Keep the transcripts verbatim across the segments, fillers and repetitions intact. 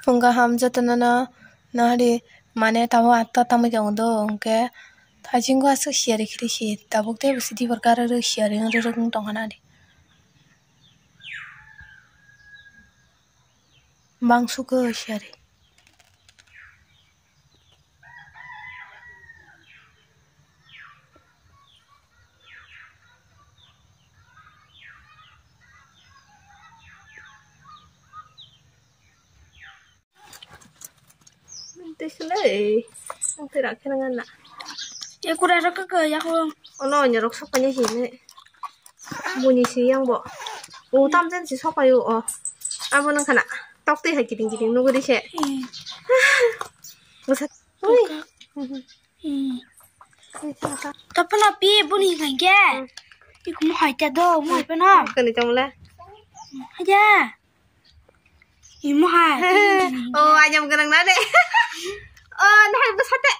Phung kaham jotono no nahari mane tabuk atta tamwi tongo do hwnkhe thaisingo aswk siyari khiri si tabuk tei bwswk dibor gari rw siyari wng rwrwk wng tongkha nahari. Bang sukha siyari. Tei sile, ang tei rakhe nang na. E kura ro kaka yako. Ono onyo rok sokpanya hini. Buni si yang bo. O tam jen si sokpayo o. Abo nang khana. Tok tei hai kiting kiting nuguri se. Hmm. Busa. Ui. Kaka. Hmm. Tapana pi buni hingke. Hmm. Iku mo hai ta do, mo hai pano. Kani tong le. Hai ta. Imo hai. Oh, ajam ganang na de. Oh, nahar bwsate.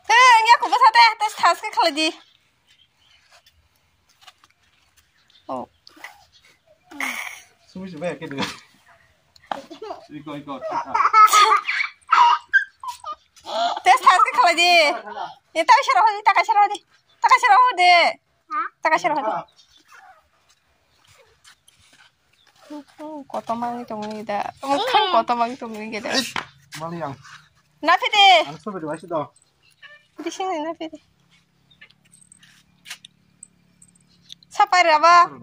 Eh, ngi aku bwsate, tes thas ke khalai di. Oh. Sumi sumi ya kedu. Iko, iko. Tes thas ke khalai di. Ye, taka sero hodi, taka sero hodi. Taka sero hodi. Taka sero hodi. Kotomang tongwi da. Kotomang tongwi gede. Mali ang. Na pide. Ang sobe dua sido. Bising na pide. Sapai raba.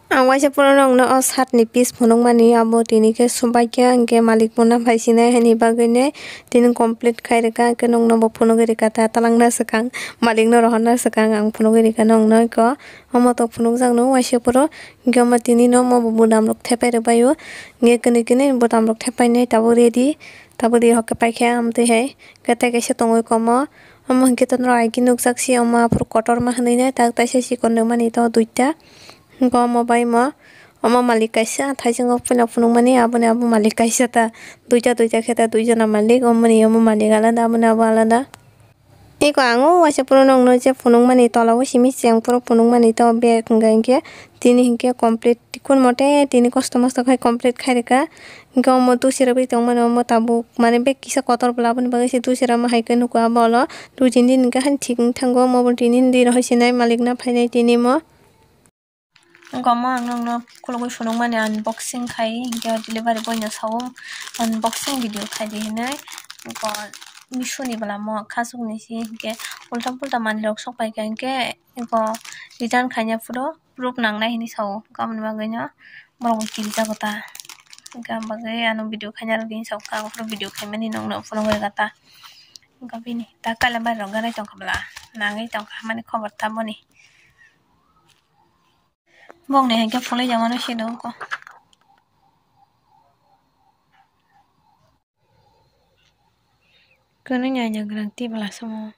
Ang waisa pura nokno o shirt ni piece phunukmani abo tini khe subaikhe hwnkhe malik bo naphai sinai haini bagwino tini complete khai rwkha hwnkhe nokno bo phunugwi rwkha ta twlangna swkang malikno rohorna swkang ang phunugwi rwkha nokno eko omo tok phunukjakno waisa pura hwnkhe omo tini no omo bo budam rok thepai rwbaio hwnkhe kwnwi kwnwi budam rok thepainai tabuk ready tabuk ready hokke paikhe amtwi hai khe tei kaisa tongwi komo omo hwnkhe to norok hai khe nukjak se omo aphuru kotorma hwnwi nai tak taisa chikon rwmani to duita. Hwnkhe omo bai mo, omo malik kaisa, thaichungo puila phunukmani, aboni abo malik kaisa ta, duita duita khe ta, duijona malik, omoni omo malik alada, aboni abo alada. Eko ang o waisa phuru nokno je phunukmani, tola o simi cheng phuru phunukmani, to bag hwnkha hinkhe tini hinkhe complete, kun mote tini kosto mosto khai complete khai rwkha. Hinkhe omo dusirogwi tongmani, omo tabuk, mane bag kisa kotor bwla, aboni bagwi se dusirokma hai khe nuko abo olo, dui tin din hinkhe hani thik wng thango, omo bo tini din hai sinai malik na phainai tini mo. Wngkha omo ang nokno khulugwi phunukmani unboxing khai, hinkhe o delivery boy no sao unboxing video khaidi hinwi. Wngkha Meesho ni bwlamo khasukni se hinkhe ulta pulta manwirok sokphaikha hinkhe eko return khaina phuru proof nangnai hinwi sao, wngkha aboni bagwino borok bo kirijago ta, wngkha aboni bagwi ano video khaina rwgwi sao, wngkha aphuru video khaimani nokno phunukgwi rwkha ta, wngkha bini ta kailabari rok ganai tongkha bwla, nangwi tongkha mani khobor ta boni. Bokni hai khe phunui jama no sino wngkha. Kwnwi nai nang rang tibla samo.